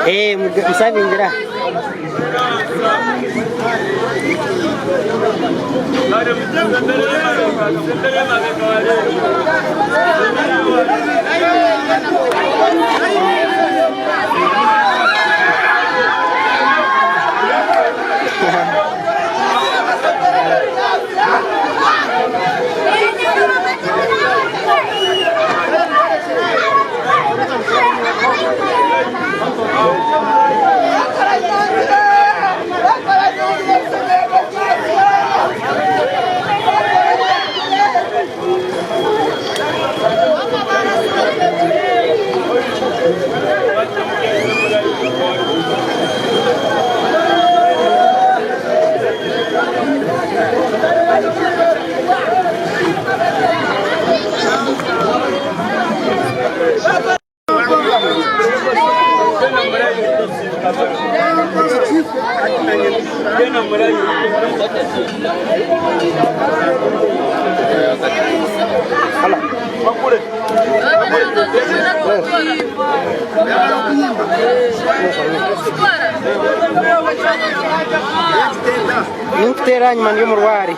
Eh, musavingira. Ninkuteera ahanyima ndi omurwari.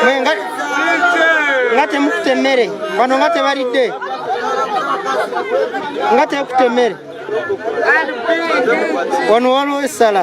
Mwe nga temukuta emmere wano nga tebalidde nga tekuta emmere wano waliwo essala.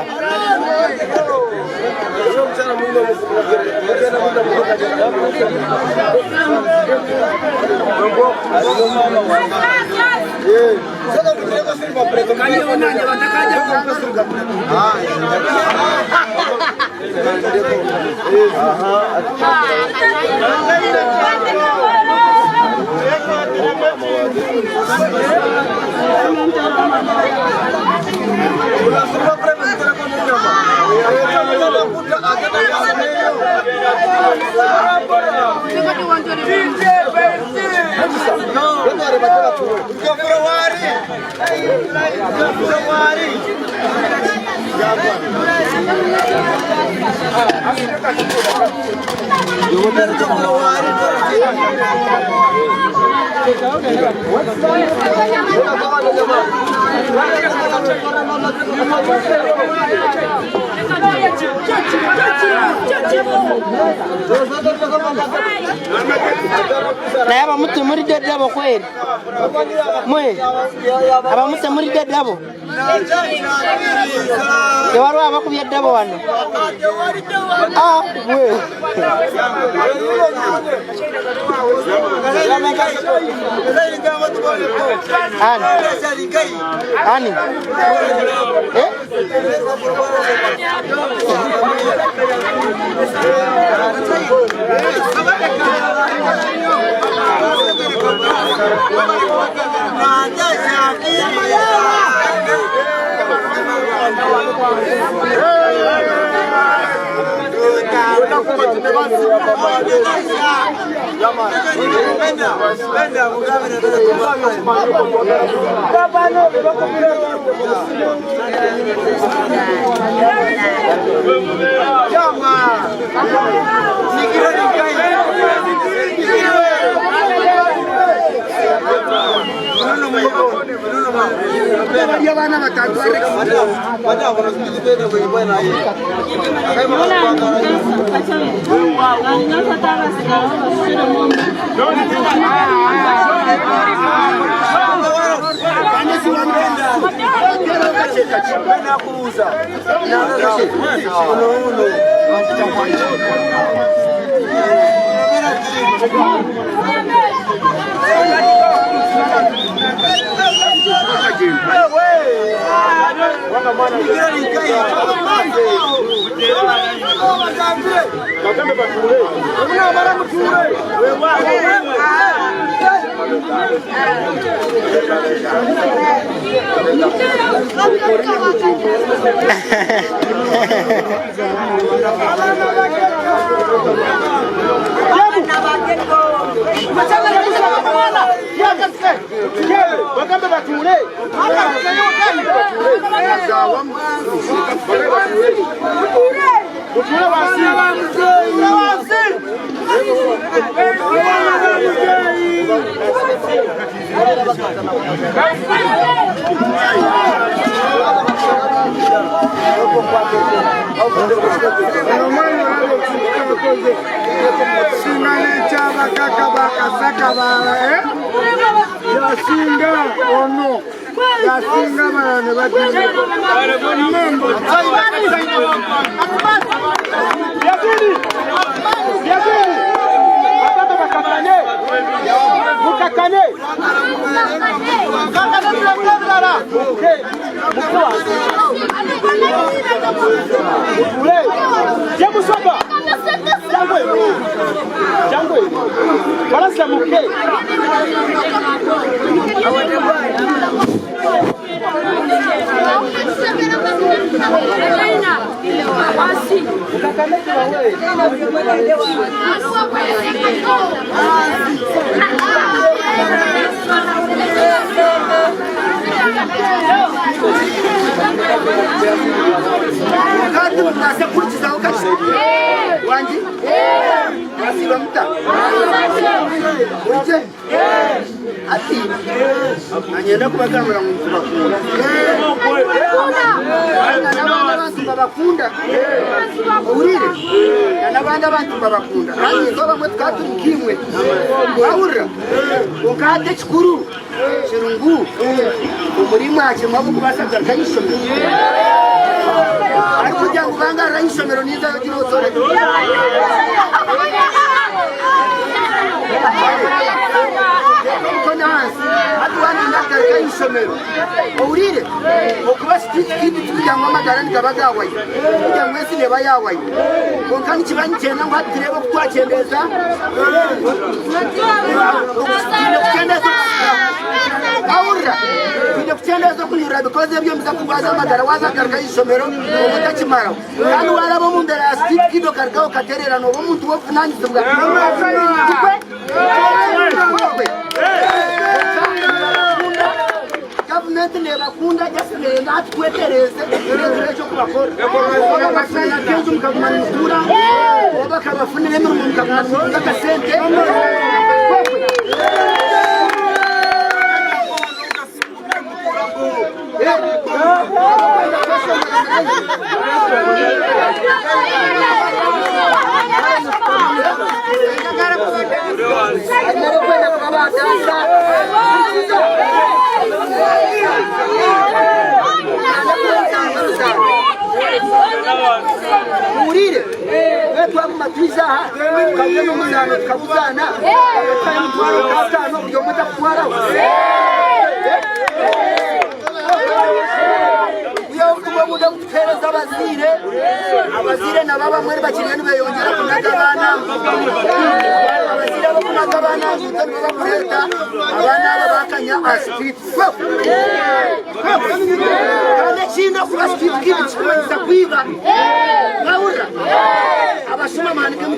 Naye abamu temulidde ddabo kweri mwe abamu temulidde ddabo tewaliwo abakubye eddabo wano. Ah, mwe ani ani eh?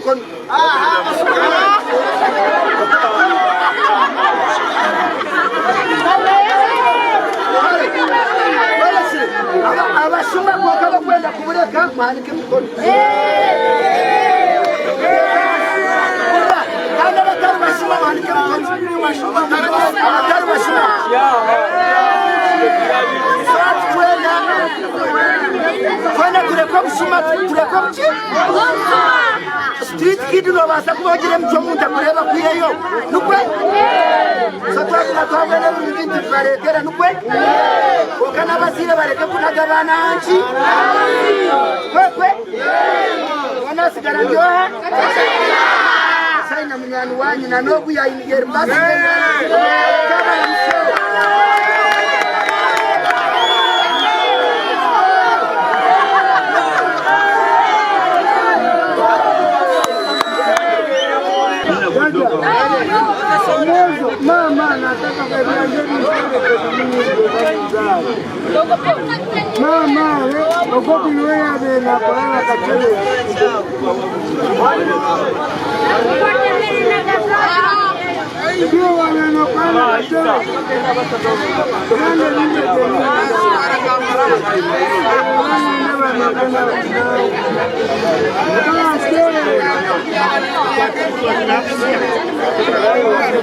emikono. Abashuma kwonka abakwenda kubureka muhanike emikono. Kandi abatari bashuma muhanike emikono. Abatari bashuma. Twena tureke obushuma tureke obuki? Street kid nobaasa kuba ogira emicwe omuntu akureeba akwiheyo nikwe? So twaguma twabona ebintu bingi tubareetera nikwe? Kwonka n'abazaire bareke kunaga abaana aha nki? Kwekwe? Mbwenu asigara ari oha? China munywani wanyu na n'ogu yayiniga birthday.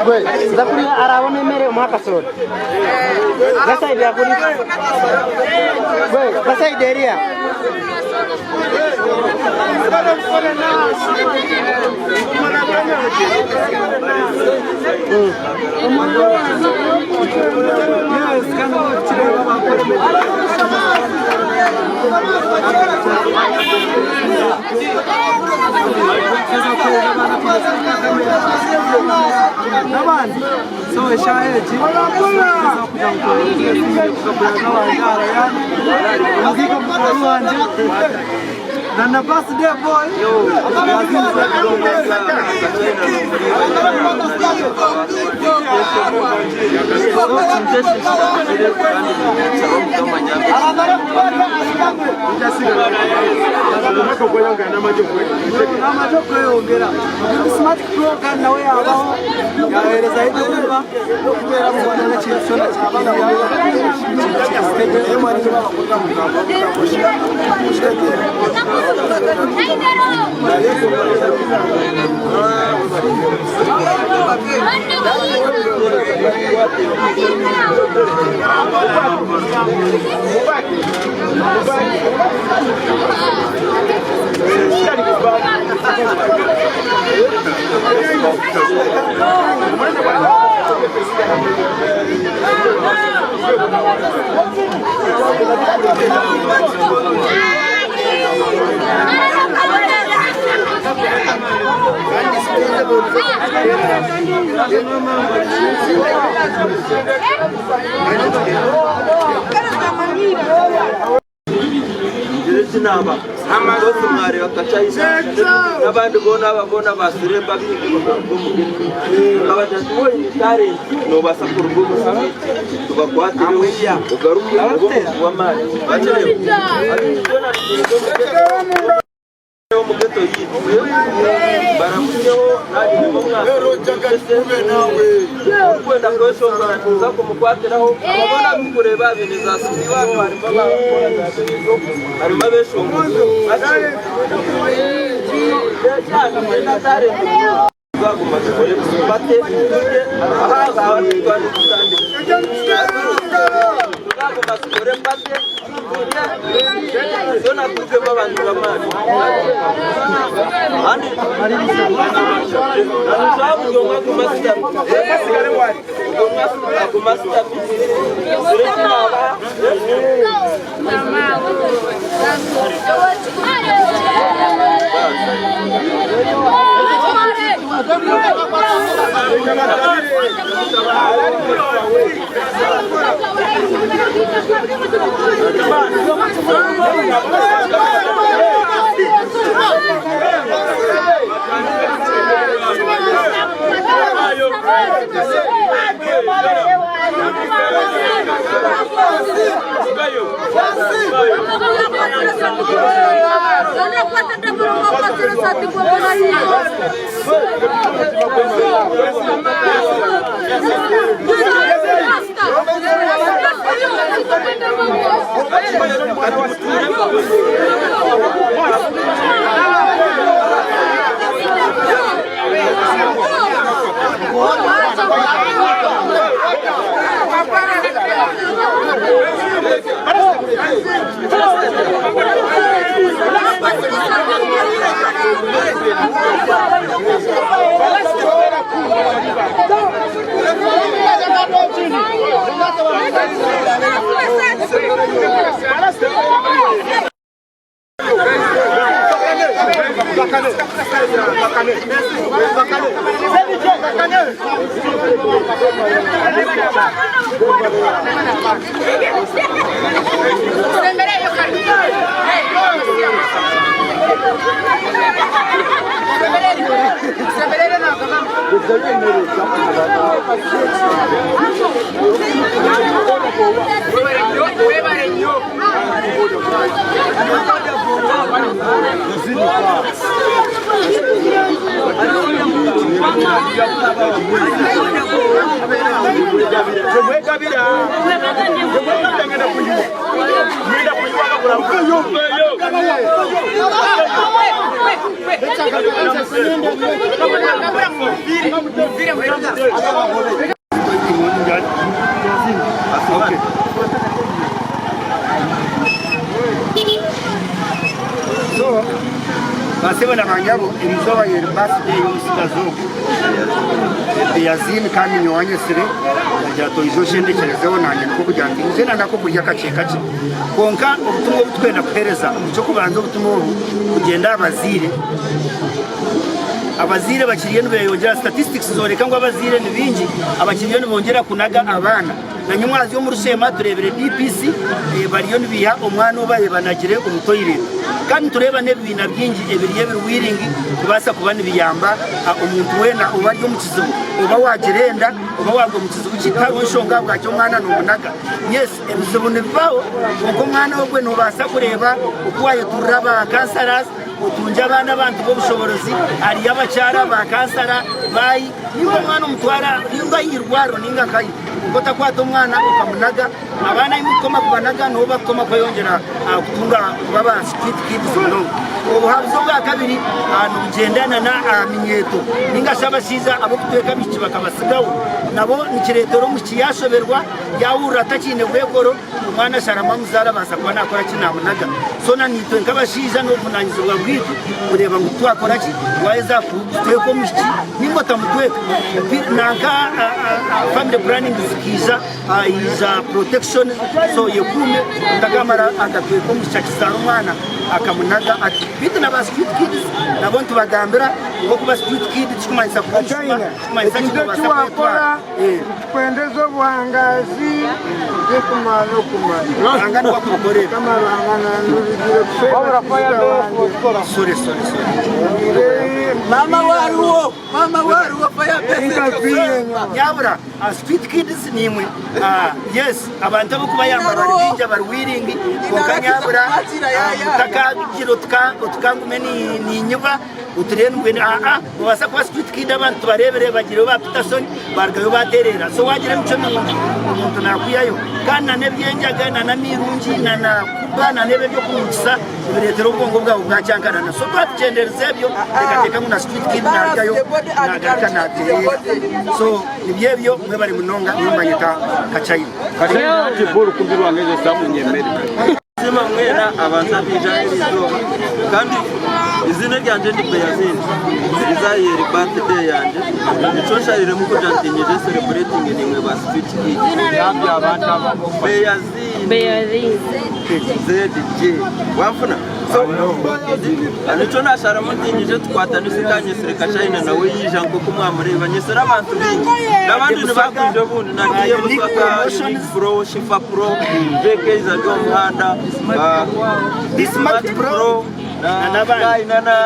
Gwe, za kuriya arabona emere omuhe akasoda. Gasayidi akuri. Gwe, gasayidi eriya. Ngire eki naaba boosi mwareeba Kachaina n'abandi boona aba boona ba Siremba baingi bakaruga omu geto. Nkabagira nti woine talenti noobaasa kuruga omu street tubakwatireho ogaruke obe omuntu w'amaani. Wakireeba? Hati twena nituruga omu geto. Omu geto yaitu baramutsyeho naanye nibo Orikwenda kweshongora ninza kumukwatiraho. Aba boona abu orikureeba baine za simu harimu abarikukora za vidiyo harimu abeshongozi. Tuzaguma tukore tubate turye aha aha twaba nitutandika. Tuzaguma tukore mbate turye twena tuvemu abantu b'amaani. Kandi nitushaba buri omwe agume ashutami. Buri omwe agume ashutami. Tugire eki naabaha. So basebo na banyabo erizooba yeri birthday y'omutsigazi ogu Beyazini kandi nyowe anyetsire yagira ati oije oshendekyerezeho nanye nikwo kugira nti nze nanaku kurya kakye kakye kwonka obutumwa obu tukwenda kuhereza ekyokubanza obutumwa obu kugyenda aha bazaire abazaire bakiriyo nibeyongyera statistics zoreka ngu abazaire ni baingi abakiriyo nibongyera kunaga abaana Na nyomwazyo omuri Sheema tureebire DPC bariyo nibaiha omwana ou banagire omu toilet. Kandi nitureeba n'ebibiina bingi ebiri ebiri willing kubaasa kuba nibiyamba omuntu weena oba ari omu kizibu, oba waagira enda, oba waagwa omu kizibu ki, tihariho nshonga ahabwaki omwana noomunaga. Yes, ebizibu nibibaho kwonka omwana ogwe noobaasa kureeba oku waayeturira ba counsellors, otungye abandi abantu b'obushoboorozi, hariyo abakyara ba kansara, baayi, ninga omwana omutwara ninga aha irwariro ninga nkahi. Kwonka otakwata omwana okamunaga. Abaana ahu murikukoma kubanaga niho barikukoma kweyongyera kutunga kuba ba street kids munonga. Obuhabuzi obwa kabiri nibugyenda na aha minyeeto ninga shi abashaija ab'okutweka abaishiki bakabatsigaho nabo nikireetera omwishiki yaashoberwa yaahurira atakiine bwekoro omwana asharamu amuzaara abaasa kuba naakora ki naamunaga. So na naitwe nk'abashaija n'obuvunanizibwa bwaitu kureeba ngu twakora ki waaheza kutweka omwishiki ninga otamutweka nanka family planning zikaija haija protection so yekuume otakamara akatweka omwishiki akizaara omwana akamunaga ati beitu na ba street kids nabo nitubagambira ngu okuba street kid tikikumanyisa kuba omushuma tikikumanyisa Ekintu ngu eki nobaasa wakora kwetwara. Nitukwendeza obuhangazi burikumara okumara. Ruhanga niwe akubikorera. Mukama Ruhanga nandurugire kufeerwa sister wangye. Sorry sorry sorry. Mama wariwo, mama wariwo fire Nkafiire nyowe. Nyabura street kids nimwe yes abantu abarikubayamba bari baingi abari willing kwonka nyabura mutakagira otukangume ninyiba Otureebe mbwenu aa nobaasa kuba street kid abantu tubareebire bagireyo ba Peterson barugayo batereera so wagira emicwe mirungi omuntu nakwihayo kandi na n'ebyenjaga na n'amirungi na na kuba na n'ebyo ebyokurungisa nibireetera obwongo bwawe bwakyankarana so twatukyenderize ebyo teekateeka ngu na street kid narugayo nagaruka natereera so nibyo ebyo mwebare munonga nyowe mbanyeta Kachaina. Kachaina ati ball kumbi rwange samunyemere. Nsiima mwena abantu abaija eri izooba kandi eiziina ryangye ni Beyazindi eriza eri birthday yangye nikyo nshariremu kugira nti nyije celebrating nimwe ba street kids Beyazindi ZJ wamfuna so nikyo nasharamu nti nyije tukwatanise kanyesire Kachina nawe yija nkoku mwamureeba nyesire abantu baingi n'abandi nibakwija obundi na DM Unique Swaka Promotions. Unique Pro Shifa Pro JK ari omu muhanda Bismart Pro na na n'abandi. Guy na na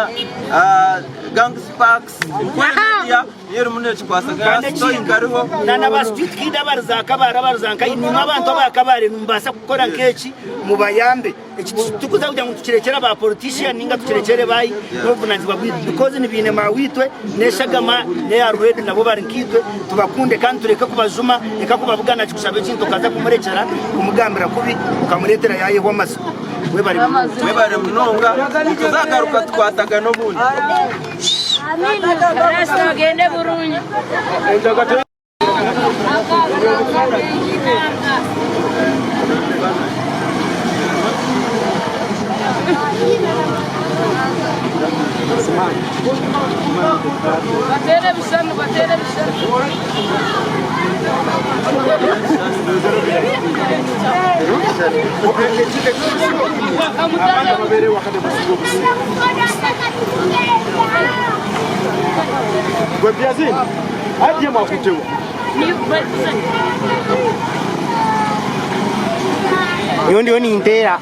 Gang Sparks, Nkwere Media niyo erimu nekikwasaganya, Kandi Stoic ekindi ariho. na na ba street kid abari za Kabale abari za nkahi nimwe abantu aba Kabale nimubaasa kukora nk'eki mubayambe. Eki titukuza kugira ngu tukirekyere aba politician ninga tukirekyere baahi n'obuvunanizibwa bwitu because nibiine maawitwe n'eshagama n'eya rwedi nabo bari nkaitwe tubakunde kandi tureke kubajuma reka kubabugana akikushaba ekintu okaza kumurekyera kumugambira kubi okamureetera yaayehwa amatsiko. Webare munonga. Webare munonga, nituzagaruka tukwatagane obundi. Rasta agende burungi. Batere ebishushani batere ebishushani. Nyowe ndiyo ninteera.